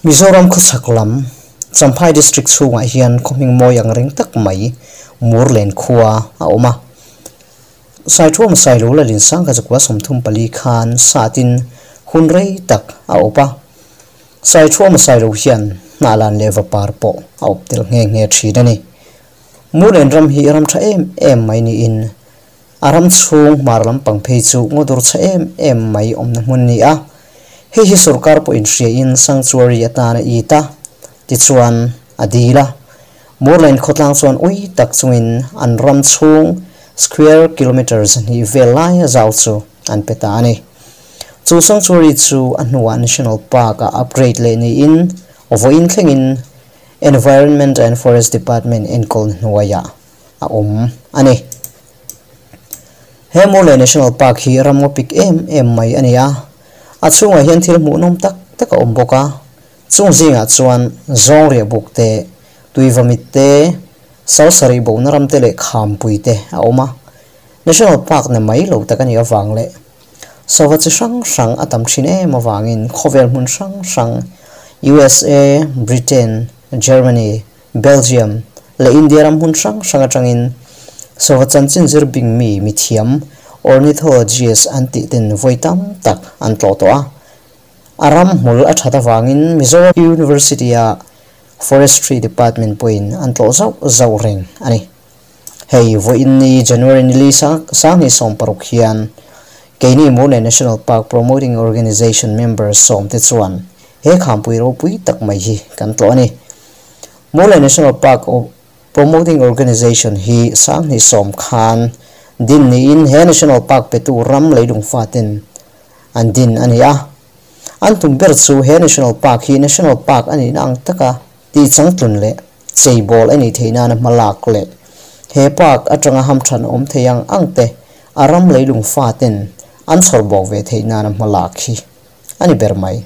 Mizoram khawchhak lam Champhai District chhungah hian khaw hming mawi ang reng tak mai Murlen khua a awm a. Saithuam Sailo Lalinsanga zakua 34 khan satin hun rei tak a awp a. Saithuam Sailo hian hna lan leh vapar pawh a awp tel nghe nghe thin a ni. Murlen ram hi ram tha em em mai niin a ram chhung hmar lampang phei chu ngaw dur chhe em em mai awmna hmun ni a. Hei hi sorkar pawhin hria in sanctuary atana i ta tichuan a dil a. Murlen khawtlang chuan ui tak chungin an ram chhung square kilometers ni vel lai a zau chu an pe ta a ni. Chu sanctuary chu a hnuah National Park a upgrade leh niin vawiin thlengin Environment and Forest Department enkawl hnuaiah a awm a ni. He Murlen National Park hi ram ngaw pik em em mai a ni a. A chhungah hian thil hmuhnawm tak tak a awm bawk a. Chung zingah chuan zawng riah buk te, tuivamit te, salsarih bohna ram te leh khampui te a awm a. National Park na mai lo tak a nih avang leh sava chi hrang hrang a tam thin em avangin khawvel hmun hrang hrang USA, Britain, Germany, Belgium leh India ram hmun hrang hrang atangin sava chanchin zir bing mi mithiam ornithologist an tih ten vawi tam tak an tlawh tawh a. A ram hmul a that avangin Mizoram University a Forestry Department pawhin an tlawh zauh zauh reng a ni. Hei vawiin ni January ni li 2016 hian keini Murlen National Park Promoting Organization members sawm te chuan he khampui ropui tak mai hi kan tlawh a ni. Murlen National Park Promoting Organization hi 2010 khan din niin he National Park petu ram leilung faten an din a ni a. An tum ber chu he National Park hi National Park a nih na ang taka ti changtlun leh cheibawl a nih theih nana hmalak leh he park atanga hamthan awm thei ang ang te a ram leilung faten an chhawr bawk ve theih nana hmalak hi a ni ber mai.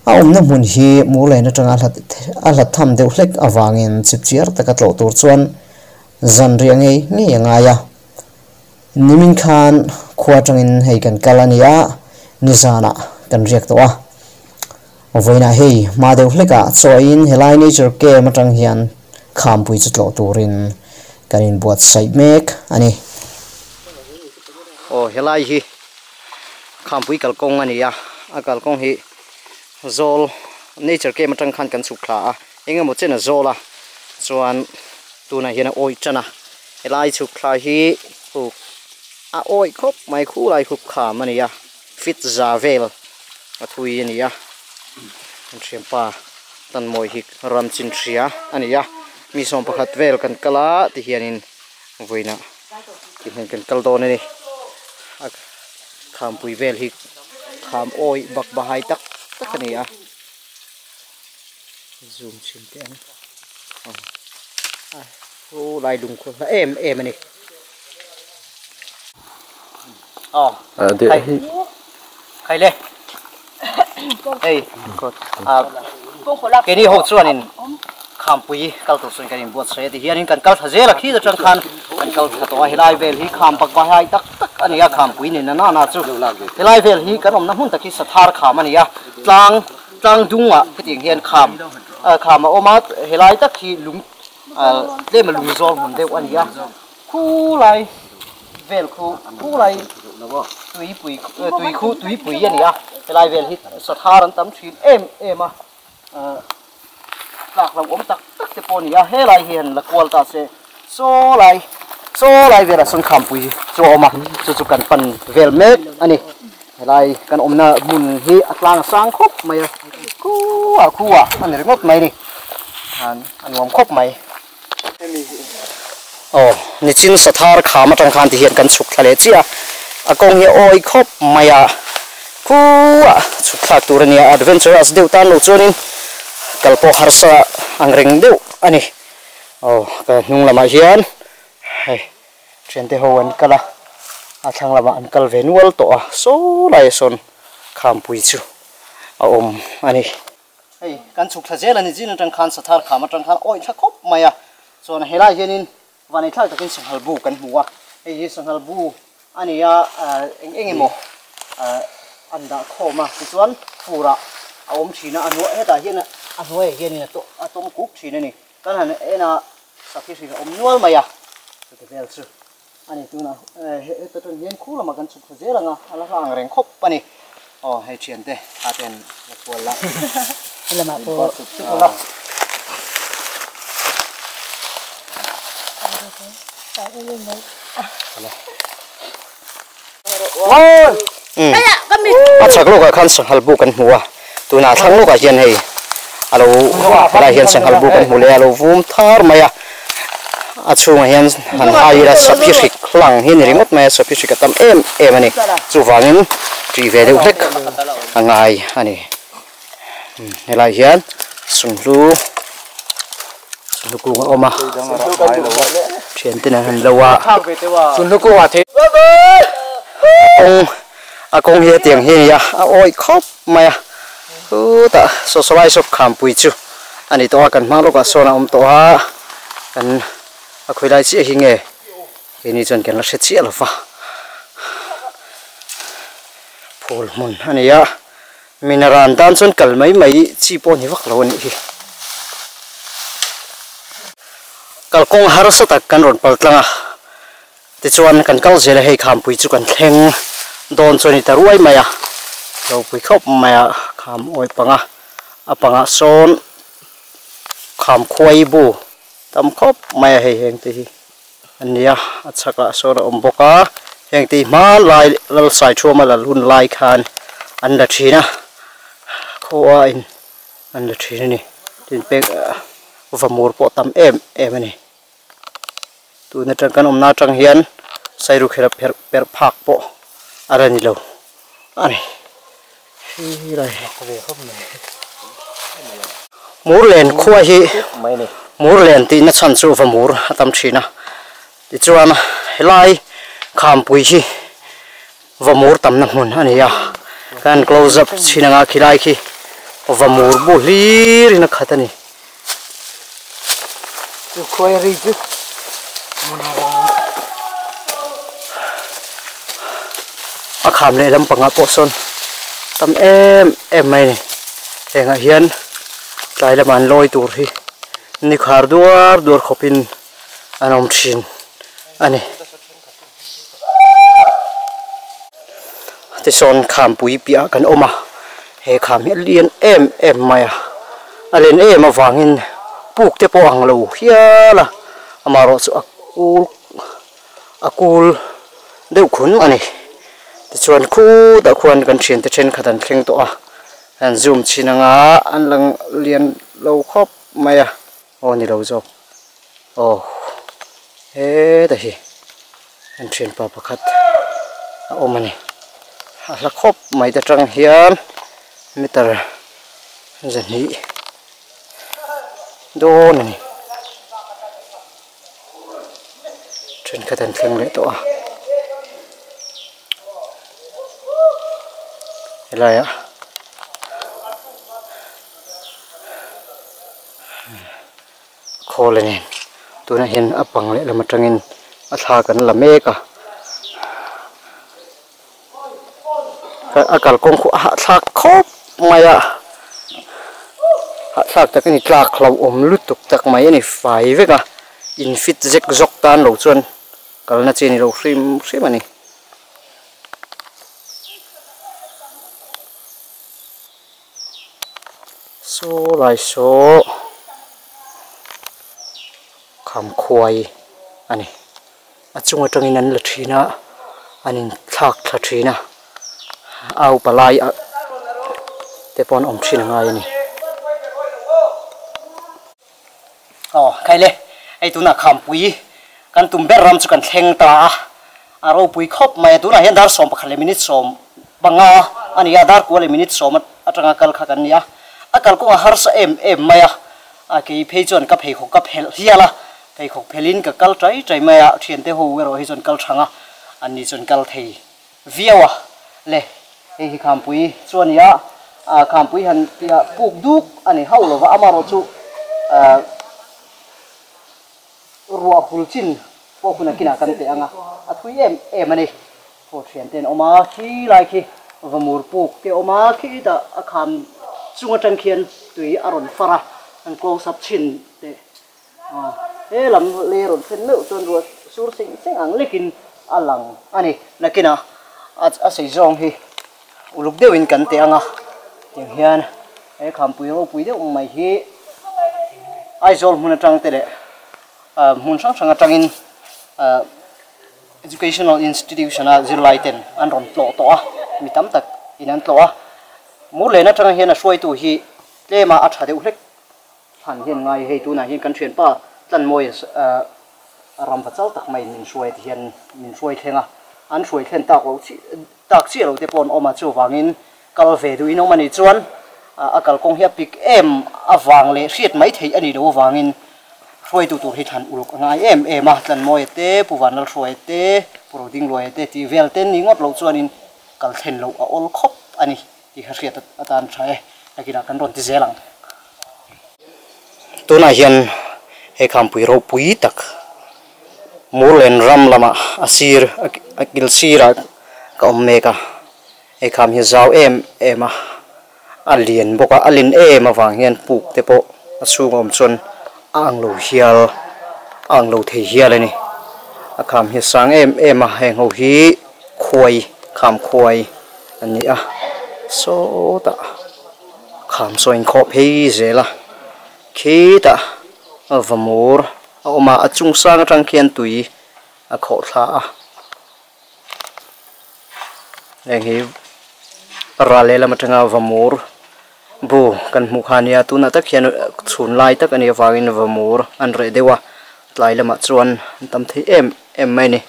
A awmna hmun hi Murlen atanga a hlat tham deuh hlek avangin chipchiar taka tlawh tur chuan zan riah ngei ngei a ngai a. Nimin khan khua atangin hei kan kal a ni a, nizanah kan riak tawh a. Vawiinah hei hma deuh hlekah chawiin helai nature camp atang hian khampui chu tlawh turin kan inbuatsaih mek a ni. Aw helai hi khampui kalkawng a ni a, a kalkawng hi zawl nature camp atang khan kan chhuk thla a, engemaw chen a zawl a, chuan tunah hian a awih tan a. Helai chhuk thla hi khu a awih khawp mai khu lai khup kham a ni a, fit za vel a thui a ni a. Kan thianpa tan mawi hi ram chin hria a ni a, mi 11 vel kan kal a ti hianin vawiinah ti hian kan kal dawn a ni. A khampui vel hi kham awih bak bahai tak tak a ni a. Zoom chhin teh ang. Aw lai lung khaw hla em em a ni. Aw khai khai le hei keini ho chuanin khampui kal tur chuan kan inbuatsaih a ti hianin kan kal tha zel a khi atang khan kan kal tha tawh a helai vel hi kham bak bahai tak tak a ni a khampui nen na na chu helai vel hi kan awmna hmun tak hi sathar kham a ni a tlang tlang dungah hetiang hian kham kham a awm a helai tak hi lung tlem a lung zawl hmun deuh a ni a khu lai vel khu khu lai tuipui tui khu tuipui a ni a helai vel hi sathar an tam thin em em a tlak lo awm tak tak te pawh a ni a helai hi han la kual ta se saw lai saw lai velah sawn khampui chu a awm a chu chu kan pan vel mek a ni. Helai kan awmna hmun hi a tlang sang khawp mai a, khuah khuah a ni ringawt mai a ni, a nuam khawp mai. Aw nichin sathar kham atang khan ti hian kan chhuk thla leh chiah a, a kawng hi a awi khawp mai a, khuah chhuk thlak tur a ni a, adventurous deuh tan lo chuanin kal pawh harsa ang reng deuh a ni. Aw ka hnung lamah hian hei thiante ho an kal a, a thlang lamah an kal ve nual tawh a, saw lai sawn khampui chu a awm a ni. Hei kan chhuk thla zel a ni, zin atang khan sathar kham atang khan awih thla khawp mai a, chuan helai hianin vanei thlak takin sanghal bu kan hmu a, hei hi sanghal bu a ni a, eng eng emaw an dah khawm a, tichuan furah a awm thin a, a hnuai hetah hian a hnuaiah hianin a a tawm kuk thin a ni. Kan han en a, sakhi hrik a awm nual mai a, chute vel chu a ni tunah heta tang hian khu lamah kan chhuk thla zel ang a, a la hla ang reng khawp a ni. Aw hei thiante kha ten la kual la. Helamah pawh chhuk la. A chhak lawkah khan sanghal bu kan hmu a, tunah thlang lawkah hian hei a lo helaiah hian sanghal bu kan hmu leh a, a lo vum thar mai a, a chhungah hian han hai ila saphi hrik hlang hi a ni ringawt mai a, saphi hrik a tam em em a ni, chuvangin ṭih ve deuh hlek a ngai a ni. Helaiah hian sunhlu sunhlu kung a awm a thiante nen han lo a kawng a kawng hi hetiang hi a ni a a awih khawp mai a chutah saw sawlai saw khampui chu a ni tawh a kan hma lawkah sawn a awm tawh a kan a khawilai chiah hi nge keini chuan kan la hre chiah lo va phul hmun a ni a. Mina ran tan chuan kal mai mai chi pawh ni vak lo a nih hi. Kalkawng harsa tak kan rawn pal tlang a, tichuan kan kal zel a hei khampui chu kan thleng dawn chu a ni ta ruai mai a, ropui khawp mai a kham awi panga a pangah sawn kham khuai bu tam khawp mai a hei heng te hi a ni a, a chhakah sawn a awm bawk a, heng te hi hmanlai Lalsai Thuama lal hun lai khan an la thin a, khua in an la thin a ni, tin pek vamur pawh tam em em a ni, tun atang kan awmna atang hian Sairukhera pherh perh phak pawh a la ni lo a ni, helai Murlen khua hi Murlen tihna chhan chu va mur a tam thin a, tichuan helai khampui hi va mur tamna hmun a ni a, kan close up chhin anga khilai khi va mur bu hlir in a khat a ni. A kham leh lampangah pawh sawn tam em em mai a ni hengah hian tlai lama an lawi tur hi ni khar duar duar khawpin an awm thin a ni. Tisawn khampui piah kan awm a he kham hi a lian em em mai a a len em avangin puk te pawh ang lo hial a amaherawh chu a kul a kul deuh khun a ni tichuan khutah khuan kan thiante thenkhat an thleng tawh a an zoom chhin anga an lang lian lo khawp mai a aw ni lo zawk aw heta hi an thianpa pakhat a awm a ni a hla khawp mai te tang hian meter zahnih dawn a ni thenkhat an thleng leh tawh a helaiah Khawl a ni. Tunah hian a pang lehlam atangin a thla kan la mek a. A kalkawng khu a hahthlak khawp mai a. Hahthlak tak a ni tlak hlauhawm lutuk tak mai a ni fai vek a. In fit zek zawk tan lo chuan kalna chi a ni lo hrim hrim a ni. Saw lai saw kham khuai a ni a chung atangin an la thin a an in thlak thla thin a au palai ah te pawh an awm thin a ngai a ni. Aw khai le hei tunah khampui kan tum ber ram chu kan thleng ta a a ropui khawp mai a tunah hian dar 11 leh minute 15 a ni a dar kua leh minute 10 atanga kal kha kan ni a a kalkawng a harsa em em mai a a kei phei chuan ka pheikhawk ka phelh hial a pheikhawk phelhin ka kal tai tai mai a thiante ho erawh hi chuan kal thang a an ni chuan kal thei viau a le hei hi khampui chu a ni a ah khampui han tih ah puk duk a ni hauh lova amaherawh chu ah ruah hul chin pawh hun a kinah kan teh ang a a thui em em a ni haw thian te an awm a khi lai khi vamur puk te a awm a khitah a kham chung atang khian tui a rawn far a, an close up chhin teh a, he lam lei rawn thlen meuh chuan ruah sur seng seng ang lekin a lang a ni. Nakinah a sei zawng hi uluk deuhin kan teh ang a, tiang hian he khampui ropui deuh mai hi Aizawl hmun atang te leh hmun hrang hrang atangin Educational Institution a zirlai ten an rawn tlawh tawh a, mi tam tak in an tlawh a. Murlen atanga hian a hruaitu hi tlema a tha deuh hlek han hian ngai hei tunah hian kan thianpa Tlanmawia ramva chal tak maiin min hruai ti hian min hruai thleng a, an hruai thlen tak loh chi tak chiah lo te pawh an awm a, chuvangin kal ve duh in awm a nih chuan a kalkawng hi a pik em avang leh hriat mai theih a nih loh avangin Hruaitu tur hi thlan uluk a ngai em em a, Tlanmawia te, Pu Vanlalhruaia te, Pu Rodingluaia te tih vel te ni ngawt loh chuanin kal thlen loh a awl khawp a ni tih kha hriat atan tha e, nakinah kan rawn ti zel ang. Tunah hian he khampui ropui tak Murlen ram lamah a sir a kil sirah ka awm mek a, he kham hi zau em em a. A lian bawk a, a len em avang hian puk te pawh a chhung a awm chuan a ang lo hial a ang lo thei hial a ni. A kham hi a sang em em a, heng ho hi khuai kham khuai an ni a, sawtah kham saw a inkhawh phei zel a, khitah vamur a awm a, a chung sang atang khian tui a khawh thla a. Heng hi ral lehlam atanga vamur bu kan hmuh kha a nia tunah tak hian chhun lai tak a nih avangin vamur an reh deuh a tlai lamah chuan an tam thei em em mai a ni.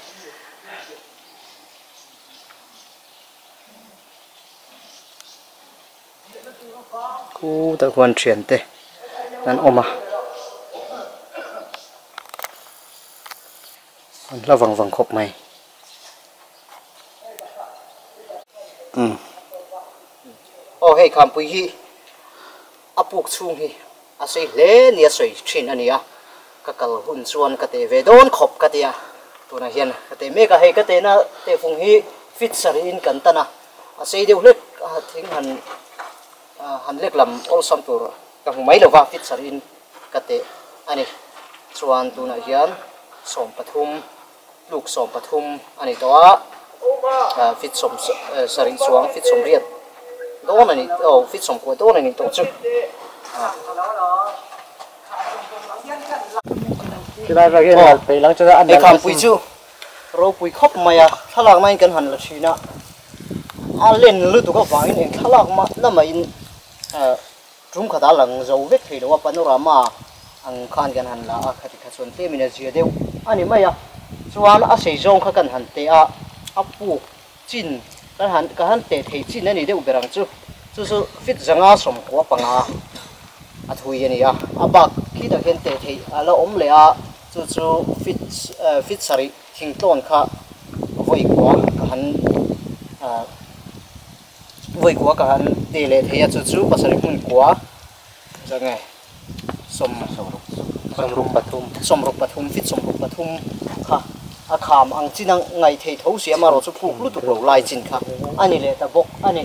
Khutah khuan thiante an awm a. An hla vang vang khawp mai. Umm. Aw hei Khampui hi a puk chhung hi a sei hle nia sawi thin a ni a, ka kal hun chuan ka teh ve dawn khawp ka ti a, tunah hian ka teh mek a, hei ka tehna tehfung hi fit sarih in kan tan a, a sei deuh hlek a thing han han lek lam awlsam tur ka hmu mai lova fit sarih in ka teh a ni. Chuan tunah hian 13 tluk 13 a ni tawh a, feet 70 chuang feet 80 dawn a ni aw feet 90 dawn a ni tawh chu. Hei khampui chu ropui khawp mai a, thlalak nain kan han la thin a, a len lutuk avangin eng thlalak mah la mahin Tum khat a lang zo vek thei lo a, panorama ang khan kan han la a, khati kha chuan tlemin a zia deuh a ni mai a. Chuan a sei zawng kha kan han teh a, a puk chin kan han ka han teh thei chin a ni deuh ber ang chu. Chu chu fit zanga 95 a thui a ni a, a bak khitah khian teh theih a la awm leh a, chu chu fit fit sarih thingtlawn kha vawi kua ka han Vawi kua ka han ti leh thei a, chu chu pasarih hmun kua zah nge 63 feet 63 kha a kham ang chin a ngaih theih tho si a, amaherawh chu puk lutuk lo lai chin kha a ni leh ta bawk a ni.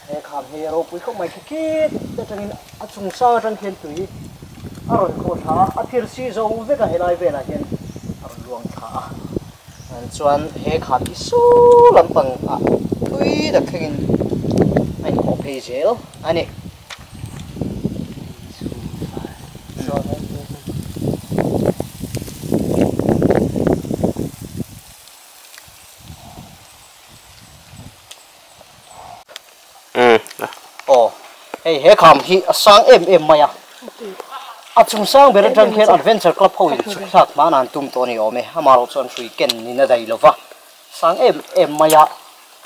He kham hi a ropui khawp mai khi khit atangin a chung sang atang khian tui a rawn khawh thla a, a phir si zo vek a helai velah hian a rawn luang thla a. Chuan he kham hi saw lampang ah thui tak thlengin a inkhawh phei zel a ni. Aw, hei he kham hi a sang em em mai a, a chung sang ber atang khian Adventure Club ho in chhuk thlak hman an tum tawh a ni awm e, amaherawh chuan hrui ken nin a dai lova, sang em em mai a,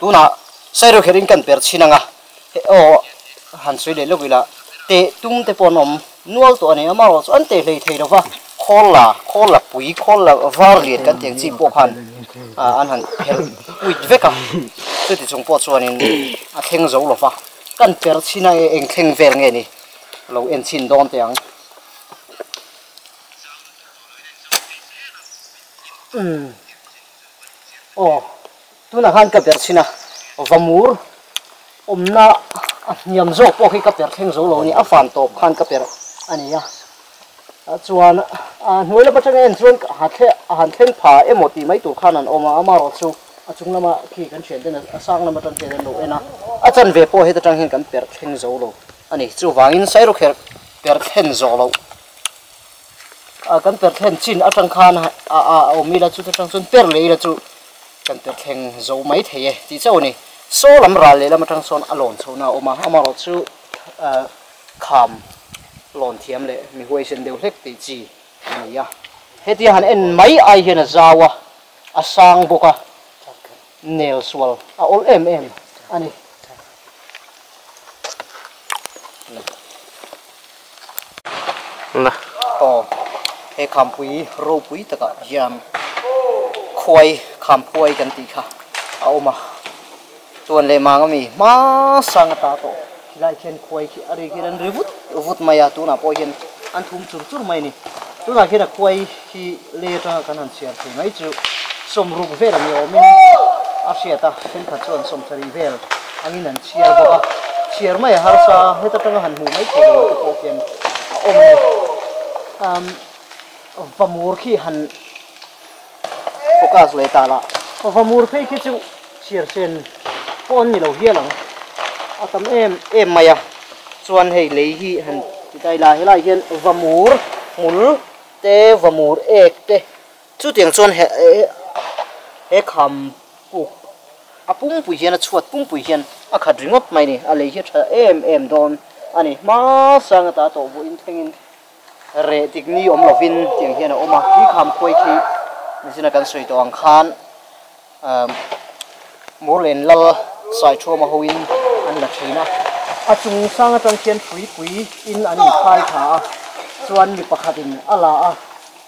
tunah Sairo kher in kan per chhin ang a, aw han sawi leh lawk ila, teh tum te pawh an awm nual tawh a ni, amaherawh chu an teh hlei thei lova, khawl la, khawl la pui, khawl la var lian kan tih ang chi pawh khan an han phelh uit vek a, chuti chung pawh chuanin a thleng zo lova, kan per chhin a e eng thleng vel nge ni lo en chhin dawn teh ang. Umm aw tunah khan ka ber chhin a, vamur awmna. A hniam zawk pawh khi ka per thleng zo lo a ni, a fan tawp khan ka per a ni a. Chuan a hnuai lam atanga en chuan a han thleng pha emaw tih mai tur khan an awm a, amaherawh chu a chung lama khi kan thian ten a sang lam atang hian an lo en a, a chanve pawh heta tang hian kan per thleng zo lo a ni. Chuvangin sairawkherh per thlen zawh loh kan per thlen chin atang khan a awm ila chu atang chuan per leh ila chu kan per thleng zo mai thei e tih chauh a ni. Saw lam ral leh lam atang sawn a lawn chhohna a awm a, amaherawh chu kham lawn thiam leh mi huaisen deuh hlek tih chi a ni a. Hetia han en mai ai hian a zau a, a sang bawk a, nel sual a awl em em a ni. Aw, he khampui ropui takah hian khuai, khamphuai kan tih kha a awm a. Chuan leh mang ami hma sang a ta tawh khilai khian khuai khi a ri khian an ri vut vut mai a, tunah pawh hian an thum chur chur mai a ni. Tunah khian a khuai hi lei atanga kan han chhiar thei mai chu sawmruk vel a ni awmin a hriat a, thenkhat chuan sawmsarih vel angin an chhiar bawk a, chhiar mai a harsa heta tanga han hmuh mai thei lo te pawh khian a awm a ni. Umm vamur khi han focus leh ta lah. Vamur phei khi chu chhiar sen pawh an ni lo hial ang, a tam em em mai a, chuan hei lei hi han ti ta ila helaiah hian vamur hmul te vamur ek te chutiang chuan he he kham puk a pumpui hian a chhuat pumpui hian a khat ringawt mai a ni, a lei hi a tha em em dawn a ni, hmasang ata tawh vawiin thlengin. Reh dik ni awm lovin tiang hian a awm a, khi kham khuai khi mizina kan sawi tawh ang khan Murlen lal Saithuama hoin an la thin a, a chung sang atang khian puipui in an inkhai tha a, chuan mi pakhatin a la a,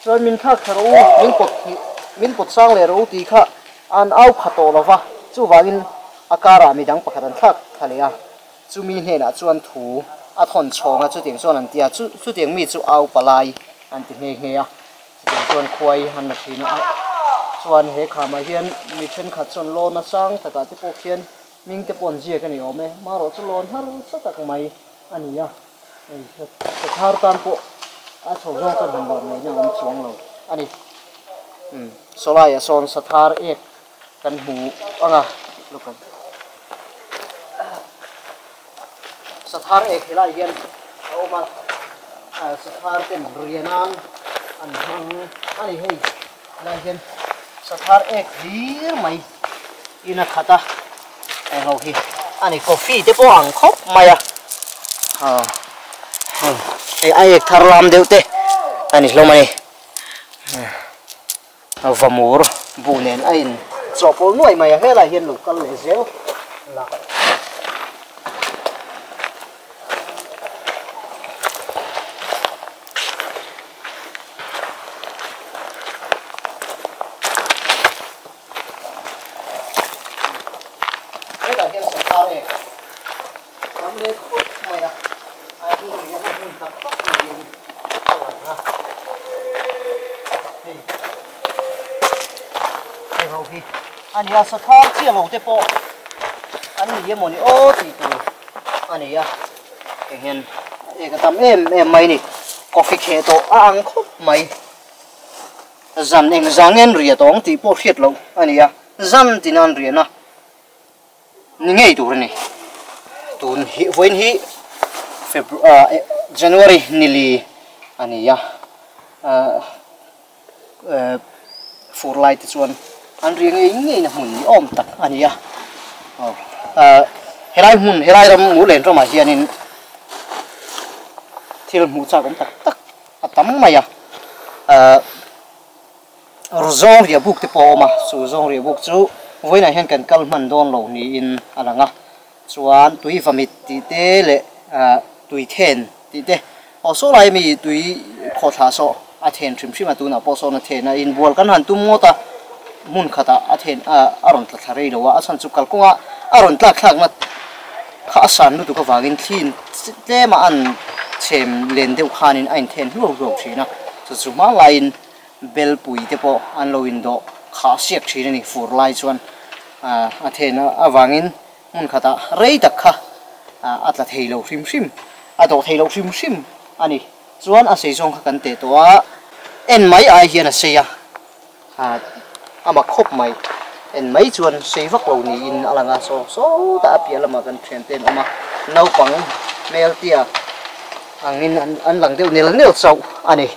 chuan min thlak thla rawh u, min pawt min pawt sang leh rawh u tih kha an au pha tawh lova, chuvangin a karah midang pakhat an thlak thla leh a. Chumi hnenah chuan thu a thawn chhawng a, chutiang chuan an ti a, chutiang mi chu au palai an ti nghe nghe a, chutiang chuan khuai an la thin a, chuan he khamah hian mi thenkhat chuan lawn a sang takah te pawh khian hming te pawh an ziak a ni awm e, marawh chu lawn harsa tak mai a ni a, hei sathar tan pawh a chho zawng chuan han lawn ngei na awm chuang lo a ni. Umm sawlaiah sawn sathar ek Kan hmu ang a, look at Sathar ek helai hian a awm a, Sathar ten rianan an hmang a ni hei helai hian Sathar ek hlir mai in a khat a, heng ho hi a ni coffee te pawh ang khawp mai a, hei a ek thar lam deuh te a ni hlawm a ni. Vamur buh nen a in chawhpawlh nuai mai a, helai hian lo kal leh zel la. Helai hian sangha ek tam leh khawp mai a, a riahna hmun tak tak niin a lang a, hei hei ho hi a ni a, sathar chiah lo te pawh an ni emaw ni aw tih tur a ni a, heng hian ek a tam em em mai a ni, coffee kheh tawh a ang khawp mai, zan eng zang en ria tawng tih pawh hriat loh a ni a, zan tin an riahna. Ni ngei tur a ni. Tun hi vawiin hi February January nili a ni a, fur lai te chuan an ri ngei ngei na hmun ni awm tak a ni a. Helai hmun helai ram Ngurlen ramah hianin thil hmuh chak awm tak tak a tam mai a. Zawng riah buk te pawh a awm a, chu zawng riah buk chu vawiinah hian kan kal hman dawn lo niin a lang a, chuan tui vamit tih te leh tui then tih te aw saw lai ami tui khawhthla saw a then hrim hrim a, tunah pawh sawn a then a, inbual kan han tum ngawt a, hmun khatah a then a rawn tla thla rei lo a, a chhan chu kalkawnga a rawn tlak thlakna kha a san lutuk avangin thli tlema an chhem len deuh khanin a inthen hluau hluau thin a, chu chu hma laiin Belpui te pawh an lo indawh khah siak thin a ni. Fur lai chuan a then avangin hmun khatah rei tak kha A tla thei lo hrim hrim, a dawh thei lo hrim hrim a ni. Chuan a sei zawng kha kan teh tawh a, en mai ai hian a sei a, a mak khawp mai. En mai chuan sei vak lo niin a lang a, saw saw ta a piah lamah kan thian te an awm a, naupang hmel tia angin an lang deuh nel nel chauh a ni.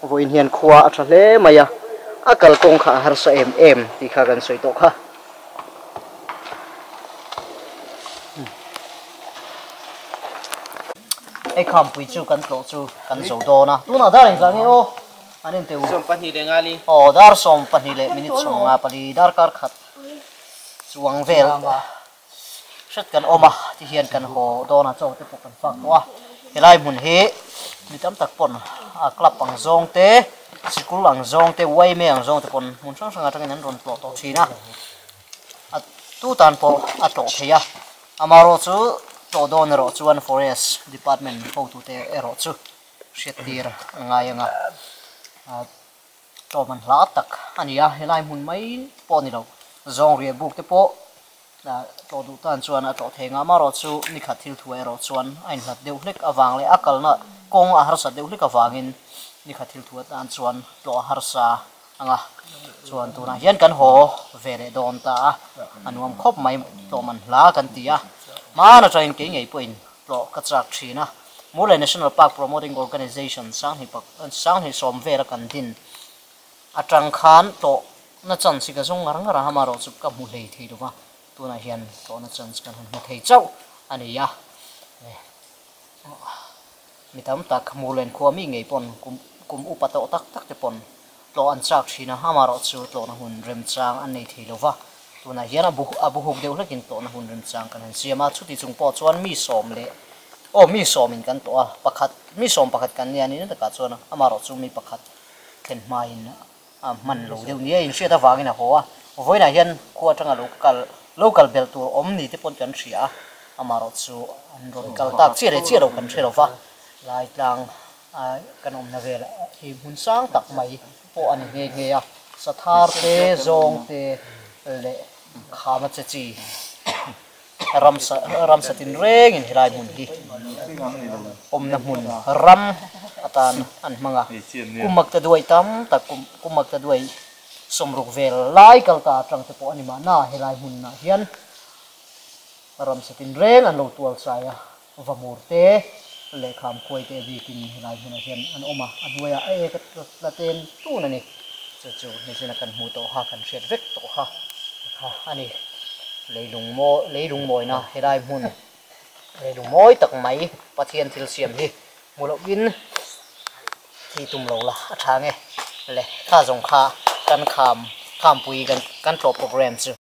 Vawiin hian khua a tha hle mai a, a kalkawng kha a harsa em em tih kha kan sawi tawh kha. Hei khampui chu kan tlawh chu kan zo dawn a, tunah dar engzah nge aw an en teh u. 24. Aw dar 12 leh minute 54 darkar khat chuang vel hret kan awm a ti hian kan haw dawn a chaw te pawh kan fak tawh a helai hmun hi mi tam tak pawn a club ang zawng te sikul ang zawng te yma ang zawng te pawn hmun hrang hrang atangin an rawn tlawh tawh thin a a tu tan pawh a tlawh thei a amaherawh chu tlawh dawn erawh chuan forest department hotute erawh chu hriattir a ngai ang a. Tlawm an hla tak a ni a, helai hmun mai pawh a ni lo. Zawng riah buk te pawh tlawh duh tan chuan a tlawh thei ngah marawh chu ni khat thil thuah erawh chuan a inhlat deuh hlek avang leh a kalna kawng a harsat deuh hlek avangin ni khat thil thuah tan chuan tlawh a harsa ang a. Chuan tunah hian kan haw ve leh dawn ta a, a nuam khawp mai tlawm an hla kan ti a. Hmaan atangin kei ngei pawhin tlawh ka chak thin a, Murlai National Park Promoting Organization sanghnih pak sanghnih sawm vela kan din atang khan tlawhna chance hi ka zawng ngar ngar a, amaherawh chu ka hmu hlei thei lova, tunah hian tlawhna chance kan han hmu thei chauh a ni a, mi tam tak Murlen khua mi ngei pawn kum kum upa tawh tak tak te pawn Tlawh an chak thin a, amaherawh chu tlawhna hun remchang an nei thei lo va. Tunah hian a bu a bu huk deuh hlekin tlawhna hun remchang kan han siam a, chuti chung pawh chuan mi sawm leh aw mi sawmin kan tlawh a, pakhat mi sawm pakhat kan nia ni na takah chuan amaherawh chu mi pakhat thlen hmain a hman lo deuh nia inhriat avangin a haw a. Vawiinah hian khua atanga lo kal lo kal belh tur awm ni te pawn kan hria a, amaherawh chu an rawn kal tak chiah leh chiah lo kan hre lo va, lai tlang A kan awmna vel hi hmun sang tak mai pawh a ni nghe nghe a, sathar te, zawng te leh khama che chi ramsa ramsa tinrengin helai hmun hi awmna hmun ram atan an hmang a. Kum makta duai tam tak kum kum makta duai sawmruk vel lai kal ta atang te pawh a ni mahna helai hmunah hian ramsa tinreng an lo tual chai a. Vamur te leh Khamkhuai te bikin helai hmunah hian an awm a, a hnuaiah a ek a tla ten tun a ni. Chu chu nichin a kan hmuh tawh kha, kan hriat vek tawh kha kha a ni. Leilung mawi, leilung mawina helai hmun, leilung mawi tak mai Pathian thil siam hi hmu lohin thi tum lo la a tha nge le. Kha zawng kha kan kham, khampui kan tlawh program chu.